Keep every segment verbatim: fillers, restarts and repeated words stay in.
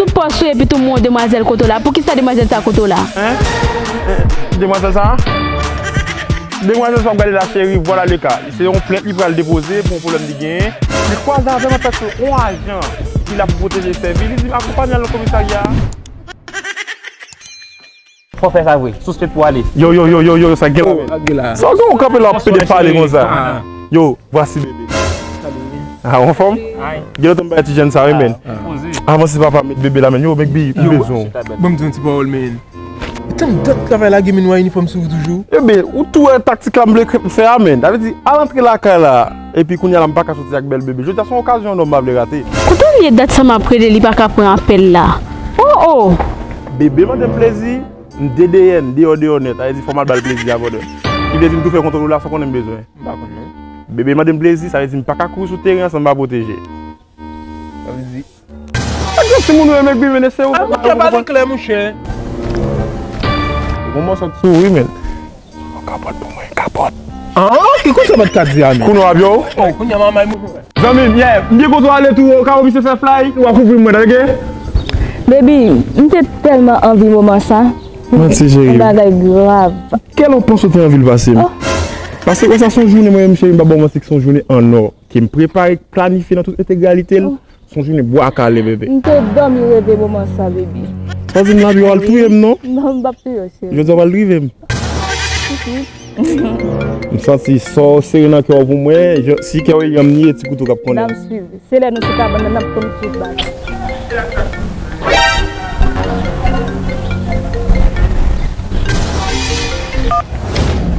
Sou pòs ou epi tou m wè yon demwazèl kote w la. Poukisa demwazèl sa kote w la? Hein? Eh, demwazèl sa? Demwazèl sa w ap gade la, cheri, voilà le cas. Se yon plent li pral depoze pou yon pwoblèm li genyen. Li kwaze avè m antanke yon ajan ki la pou pwoteje sèvi. Li di m akonpanye l nan komisarya a. Fò fè sa vre. Sou spèt pou ale. Yo, yo, yo, yo, yo, sa gen la, men. Sa gen ou kanpe la, ap pede pale konsa. Yo, vwasi bebe. Ah, ou anfòm? Gen lontan m pa wè ti jèn sa, wi, men. Avanse papa, met bebe la, men. Yo, Mekbi, m bezwen w. Ban m di yon ti pawòl, men. Tann dat travay la, gen men w a inifòm sou ou toujou. Ebe, ou tou wè taktik la m vle fè a, men. Sa vle di, al antre lakay la. Epi kounye a la, m pa ka soti ak bèl bebe. Jodi a se yon okazyon non m pa vle rate. Kote w ye dat sa m ap rele li pa ka pran apèl la? Oh, oh! Bebe mande m plezi, m dedeyè, m deyò, deyò nèt. Sa vle di fò m al ba l plezi a brother. Li vle di m tou fè kontwòl ou la san konnen m bezwen. M pa konn non. Bebe mande m plezi, sa vle di m pa ka kouri sou teren an san m pa pwoteje. Sa vle di Ak yon timoun ou renmen, Mekbi, men se ou. Ay, mouche, pale klè, mouche. Bon, mwen sot sou, wi, men. Kapòt pou mwen, kapòt. Ah, ki kote sa pa t ka di a, men? Kounye w ap yo? Oh, kounye a, manman, mouche. Zanmi m, yeah, m byen kontan ale tou, o ka ou misye fè fly, ou a kouvri mwen, tande? Baby, m te tèlman anvi moman sa. Manti, cheri. Yon bagay grav. Kèl ou panse ou te anvi l pase m? Oh. Paske wè sa se yon jounen, mwen menm, cheri, m pa ba w manti, se yon jounen an nò. Ke m prepare, planifye nan tout entegralite l. Oh. Se yon jounen bwa kale, bebe. M te dòmi reve moman sa, baby. Sa di m la, yo al touye m, non? Non, m p ap touye w, cheri. Jodi a w al drive m. M santi sa w sere nan kè w pou mwen, je- si kè w e yanm ni e ti kouto k ap konnen. N ap swiv. Se lè nou sou kabann nan, n ap konn tout bagay.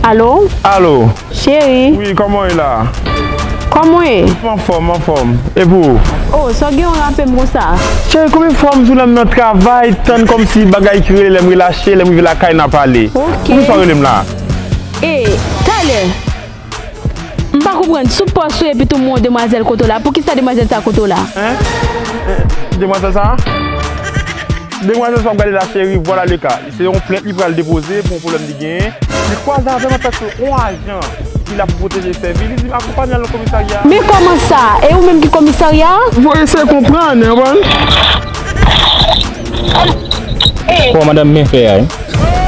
Alo? Alo? Cheri. Wi, kòman w ye la? Kòman w ye? Anfòm, anfòm. E pou ou? Oh, sa w gen w rape m konsa? Cheri, konbyen fwa m di w lè m nan travay, tann kòmsi bagay ki rele lè m relache, lè m rive lakay n a pale. Ok. Poukisa w rele m la? E, talè. M pa konprann, sou pòs ou epi tou m wè yon demwazèl kote w la. Poukisa demwazèl sa kote w la? Hein? Eh, demwazèl sa? Demwazèl sa w ap gade la, cheri, voilà le cas. Se yon plent li pral depoze pou yon pwoblèm li genyen. Li kwaze avè m antanke yon ajan ki la pou pwoteje sèvi. Li di m akonpanye l nan komisarya. Men kòman sa? E ou menm ki komisarya a? Fò eseye konprann, ou konprann? Kò madanm men fè a, wi.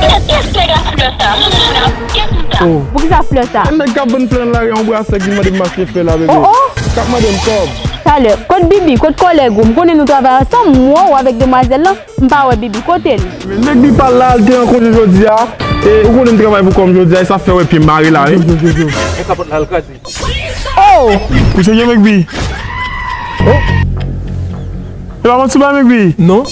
Kiyès ki te gen flè sa? Moun moun ap gen moun sa. Oh. Poukisa flè sa? Nèg k ap vann flè nan lari a, yon brasè ki mande m mache flè la, bebe. Oh, oh. K ap mande m kòb. Talè, kot Bibi, kot kòlèg ou? M konnen nou travay ansanm, m wè w avèk demwazèl lan, m pa wè Bibi, kote l? Men Mekbi pa la, l te an konje jodi a. E ou konnen m travay pou kò m jodi a, e sa fè w wè pye m mare la, wi. Yo, yo, yo, yo. Men kapòt la, l kraze. Oh! Ou serye, Mekbi? Oh! E pa manti ba Mekbi? Non.